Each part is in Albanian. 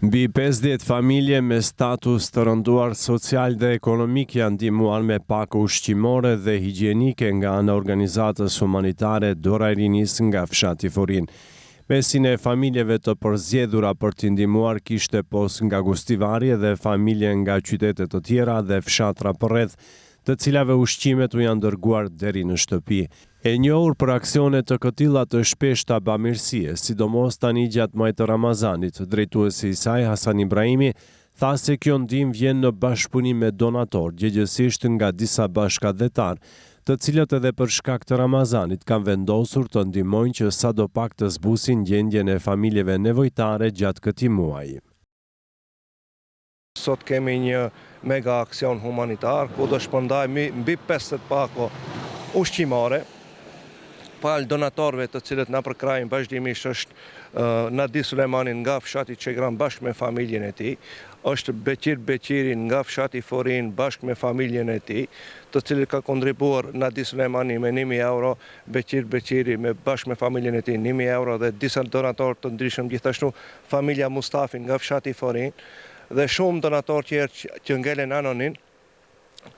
Mbi 50 familje me status të rënduar social dhe ekonomik janë ndihmuar me pako ushqimore dhe higjienike nga ana e organizatës humanitare Dora e Rinisë nga fshati Forinë. Mesin e familjeve të përzgjedhura për t'i ndihmuar kishte pos nga Gostivari edhe familje nga qytete të tjera dhe fshatra përreth, të cilave ushqimet u janë dërguar deri në shtëpi. E njohur për aksione të këtilla të shpeshta bamirësie, sidomos tani gjatë muajit të Ramazanit, drejtuesi i saj, Hasan Ibrahimi, tha se kjo ndihmë vjen në bashkëpunim me donatorë, gjegjësisht nga disa bashkatdhetarë, të cilët edhe për shkak të Ramazanit kanë vendosur të ndihmojnë që sadopak të zbusin gjendjen e familjeve nevojtare gjatë këtij muaji. Sot kemi një mega aksion humanitar ku do shpërndajmë mbi 50 pako ushqimore falë donatorëve të cilët na përkrahin vazhdimisht është Nadi Sulejmani nga fshati Çegran bashkë me familjen e tij, është Beqir Beqiri nga fshati Forinë bashkë me familjen e tij, të cilët ka kontribuar Nadi Sulejmani me 1000 euro, Beqir Beqiri me bashkë me familjen e tij 1000 euro dhe disa donatorë të ndryshëm gjithashtu familja Mustafi nga fshati Forinë dhe shumë donatorë tjerë që ngelen anonim,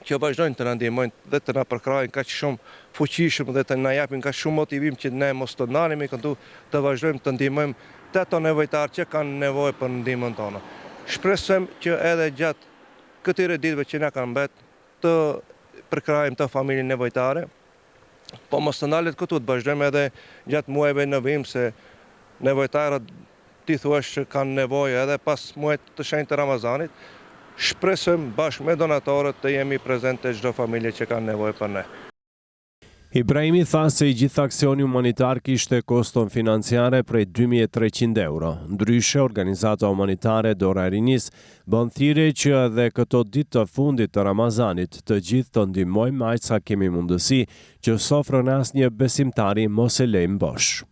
që vazhdojnë të na ndihmojnë dhe të na përkrahin kaq shumë fuqishëm dhe të na japin kaq shumë motivim që ne mos të ndalemi këtu, të vazhdojmë të ndihmojmë të ato nevojtarë që kanë nevojë për ndihmën tonë. Shpresojmë që edhe gjatë këtyre ditëve që na kanë mbet të përkrahim të familje nevojtare, Po mos të ndalet këtu, të vazhdojmë edhe gjatë muajve në vijim se nevojtarët ti thuash që kanë nevojë edhe pas muajit të shenjtë të Ramazanit, shpresojmë bashkë me donatorët të jemi prezent te çdo familje që kanë nevojë për ne. Ibrahimi tha se i gjithë aksioni humanitar kishte koston financiare prej 2300 euro. Ndryshe, organizata humanitare Dora e Rinisë Bën thirrje që edhe këto ditë të fundit të Ramazanit, të gjithë të ndihmojmë me aq sa kemi mundësi, që sofrën e asnjë besimtari mos e lejmë bosh.